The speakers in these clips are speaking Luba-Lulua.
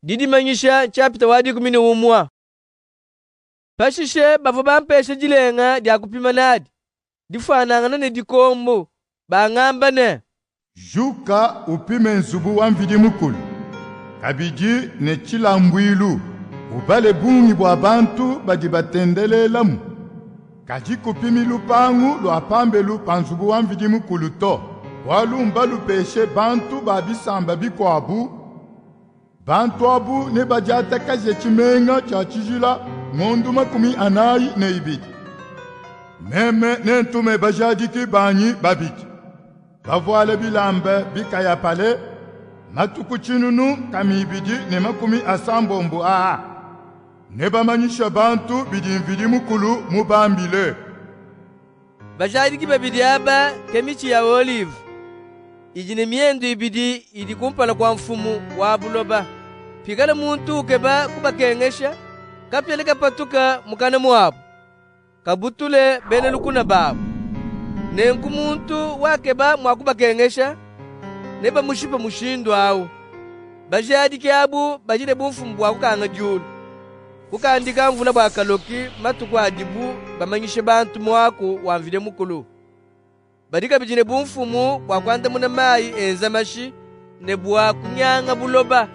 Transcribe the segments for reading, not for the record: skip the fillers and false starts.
Didimanyisha nshapita wa 11. Pashishe bavua bampesha dilenga dia kupima nadi, difuanangane ne dikombu, bangamba ne: Juka upime nzubu wa Mvidi Mukulu, kabidi ne tshilambuilu, ubale bungi bua bantu badi batendelelamu. Kadi kupimi lupangu lua pambelu pa nzubu wa Mvidi Mukulu to, bualu mbalupeshe bantu ba bisamba bikuabu. Bantu abu nebadiatakaje tshimenga tshia tshijila ngondu 42. Meme nentume bajadiki banyi babidi, bavuale bilamba bikayapale, matuku 1260 aa. Nebamanyishe bantu bidi Mvidi Mukulu mubambile. Bajadiki babidi aba ke mitshi ya olive idi ne miendu ibidi idi kumpala kua mfumu wa buloba. Pikala muntu ukeba kubakengesha, kapia nekapatuke mukana muabu, kabutule bena lukuna babu. Nenku muntu wakeba mua kubakengesha, nebamushipe mushindu awu. Bajadiki abu badi ne bumfumu bua kukanga diulu, kukandika mvula bua kaloki matuku adibu bamanyishe bantu muaku wa Mvidi Mukulu. Badi kabidi ne bumfumu bua kuandamuna mayi enza mashi ne bua kunyanga buloba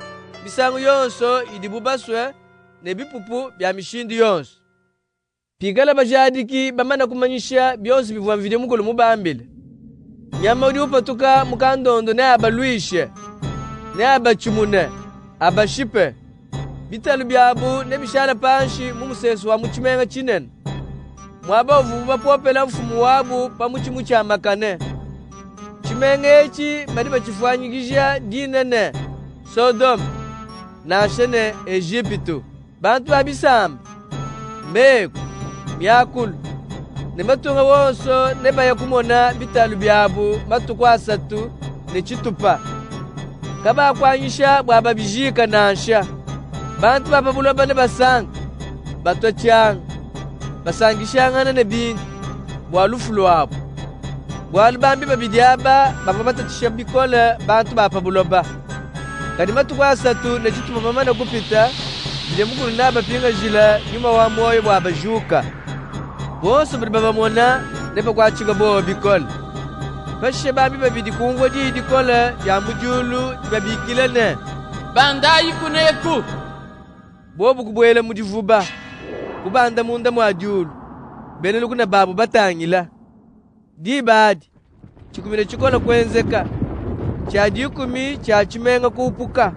misangu yonso idibu basue ne bipupu bia mishindu yonso. Pikala bajadiki bamane kumanyisha bionso bivua Mvidi Mukulu mubambile, nyama udi upatuka mu kandondu neabaluishe, neabatshimune, abashipe. Bitalu biabu nebishale panshi mu musesu wa mu tshimenga tshinene, muaba uvuabu bapopela mfumu wabu pa mutshi mutshiamakane. Tshimenga etshi badi batshifuanyikija dina ne Sodome, nansha ne Ejipitu. Bantu ba bisamba, meku, miakulu ne matunga wonso nebaye kumona bitalu biabu matuku 3 ne tshitupa. Kabakuanyisha bua babijika nansha. Bantu ba pa buloba nebasanke, batua tshianga, basankishangana ne bintu bua lufu luabu. Bualu bambi babidi aba bavua batatshisha bikole bantu ba pa buloba. Kadi matuku 3 ne tshitupa mamane kupita, Mvidi Mukulu neabapingajile nyuma wa muoyo bua bajuka. Bonso badi babamona nebakuatshike buowa bikole. Pashishe bambi babidi kumvua diyi dikole dia mu diulu dibabikila ne: Bandayi kuneku! Bobu kubuela mu divuba, kubanda munda mua diulu, bena lukuna babu batangila. Diba adi, tshikumina tshikole kuenzeka, tshia dikumi tshia tshimenga kuupuka.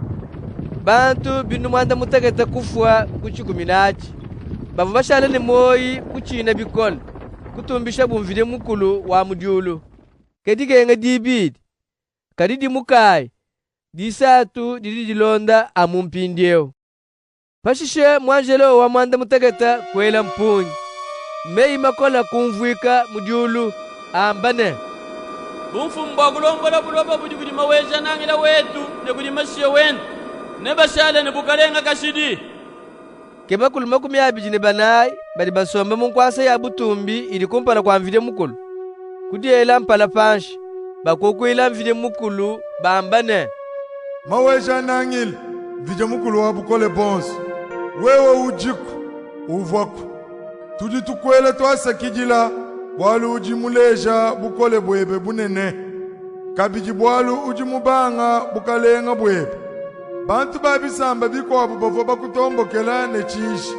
Bantu 6000 kufua ku tshikumina atshi. Bavua bashale ne muoyi kutshina bikole, kutumbishabu Mvidi Mukulu wa mu diulu. Ke dikenga dibidi. Kadi dimukayi, disatu didi dilonda amu mpindiewu. Pashishe muanjelo wa 16 kuela mpungi. Meyi makole kumvuika mu diulu, amba ne: Bumfumu bua kulombola buloba budi kudi Maweja-Nangila wetu ne kudi Mashiya wende, nebashale ne bukalenga kashidi. Ke bakulu 24 badi basombe mu nkuasa ya butumbi idi kumpala kua Mvidi Mukulu, kudiela mpala panshi, bakukuila Mvidi Mukulu bamba ne: Maweja-Nangila, Mvidi Mukulu wa bukole buonso, wewe udiku, uvuaku. Tudi tukuela tuasakidila, bualu udi muleja bukole buebe bunene, kabidi bualu udi mubanga bukalenga buebe. Bantu ba bisamba bikuabu bavua bakutombokela ne tshiji,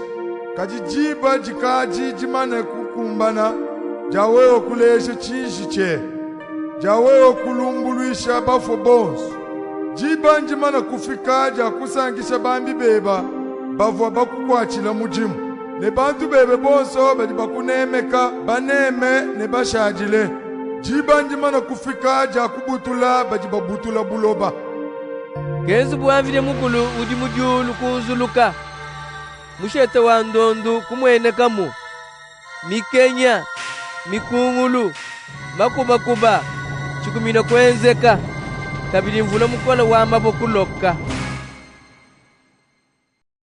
kadi diba dikadi dimane kukumbana dia wewe kuleja tshiji tshiebe, dia wewe kulumbuluisha bafue bonso. Diba ndimane kufika dia kusankisha bambi beba bavua bakukuatshila mudimu, ne bantu bebe bonso badi bakunemeka baneme ne bashadile. Diba ndimane kufika dia kubutula badi babutula buloba. Ke nzubu wa Mvidi Mukulu udi mu diulu kunzuluka, mushete wa ndondu kumuenekamu. Mikenya, mikungulu, makubakuba, tshikumina kuenzeka, kabidi mvula mukole wa mabue kuloka.